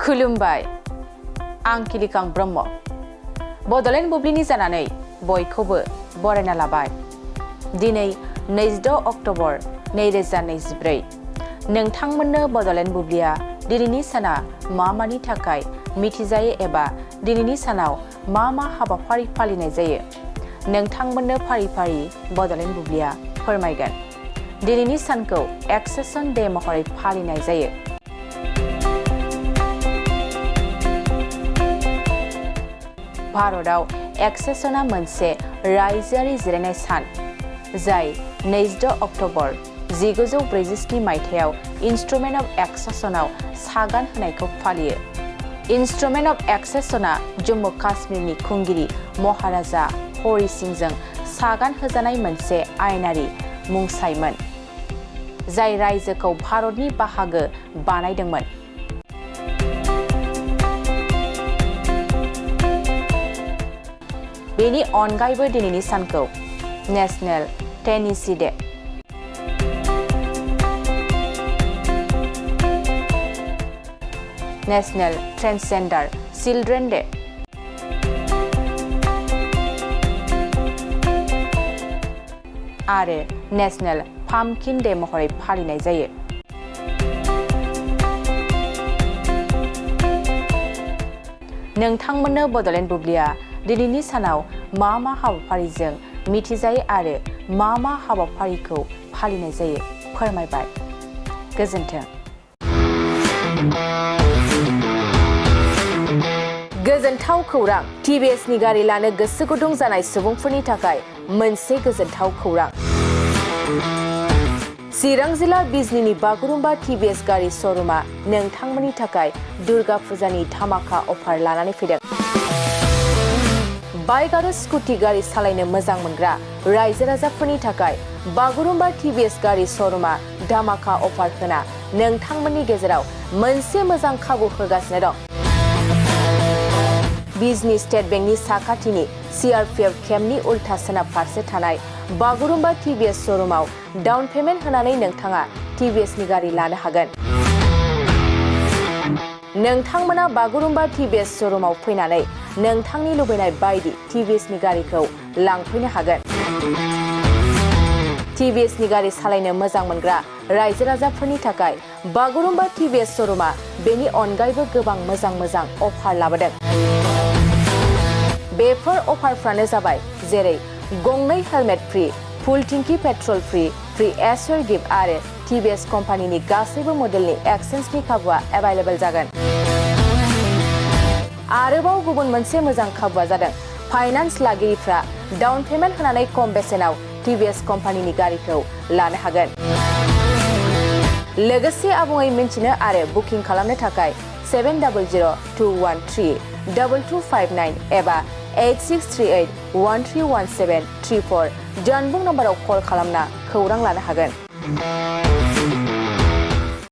खुलुमबाय आं किलिकां ब्रह्म बड'लेण्ड बुब्लिनि जानानै बयखौबो बरायना लाबाय दिनै 26 अक्ट'बर 2024 नोंथांमोननो बड'लेण्ड बुब्लिया दिनैनि साना मानि थाखाय मिथिजायो एबा दिनैनि सानाव मा हाबाफारि फालिनाय जायो नोंथांमोननो फारि फारि बड'लेण्ड बुब्लिया फोरमायगोन दिनैनि सानखौ एक्सेसन डे महरै फालिनाय जायो भारताव एक्सेसना मोनसे रायजोआरि जिरायनाय सान जाय 26 अक्ट'बर 1947 मायथाइयाव इन्स्ट्रुमेन्ट अफ एक्सेसनाव सागान होनायखौ फालियो इन्स्ट्रुमेन्ट अफ एक्सेसना जम्मु काश्मीरनि खुंगिरि महाराजा हरि सिंहजों सागान होजानाय मोनसे आयेनारि मुंसाइमोन जाय रायजोखौ भारतनि बाहागो बानायदोंमोन बेनि अनगायैबो दिनैनि सानखौ national Tennessee day national transgender children day आरो नेशनेल पाम्पकिन डे महरै फालिनाय जायो नोंथांमोननो बड'लेण्ड बुब्लिया दिनैनि सानाव मा हाबाफारिजों मिथिजायो आरो मा हाबाफारिखौ फालिनाय जायो फोरमायबाय गोजोन्थों गोजोनथाव खौरां टिभिएसनि गारि लानो गोसो गुदुं जानाय सुबुंफोरनि थाखाय मोनसे गोजोनथाव खौरां चिरां जिल्ला बिजनीनि बागुरुम्बा टिभिएस गारि श'रुमा नोंथांमोननि थाखाय दुर्गा फुजानि धामाका अफार लानानै फैदों बाइक आरो स्कुटि गारि सालायनो मोजां मोनग्रा रायजो राजाफोरनि थाखाय बागुरुम्बा टिभिएस गारि श'रुमा धामाका अफार होना नोंथांमोननि गेजेराव मोनसे मोजां खाबु होगासिनो दं बिजनी स्टेट बेंकनि साखाथिनि सीआरपीएफ केम्पनि उल्था सोनाब फारसे थानाय बागुरुम्बा टिभिएस श'रुमाव डाउन पेमेन्ट होनानै नोंथाङा टिभिएसनि गारि लानो हागोन नोंथांमोना बागुरुम्बा टिभिएस श'रुमाव फैनानै नोंथांनि लुबैनाय बायदि टिभिएसनि गारिखौ लांफैनो हागोन टिभिएसनि गारि सालायनो मोजां मोनग्रा रायजो राजाफोरनि थाखाय बागुरुम्बा टिभिएस श'रुमा बेनि अनगायैबो गोबां मोजां अफार लाबोदों बेफोर अफारफ्रानो जाबाय जेरै गंनै हेलमेट फ्रि फुल टिंकि पेट्रल फ्रि एसवेर गिफ्ट आरो टिभिएस कम्पानिनि गासैबो मडेलनि एक्सचेन्जनि खाबुआ एभेलेबल जागोन आरोबाव गुबुन मोनसे मोजां खाबुआ जादों फाइनान्स लागिरिफ्रा डाउन पेमेन्ट होनानै खम बेसेनाव टिभिएस कम्पानिनि गारिखौ लानो हागोन लोगोसे आबुङै मिन्थिनो आरो बुकिं खालामनो थाखाय 7002132259 एबा 8638131734 जानबुं नम्बराव कल खालामना खौरां लानो हागोन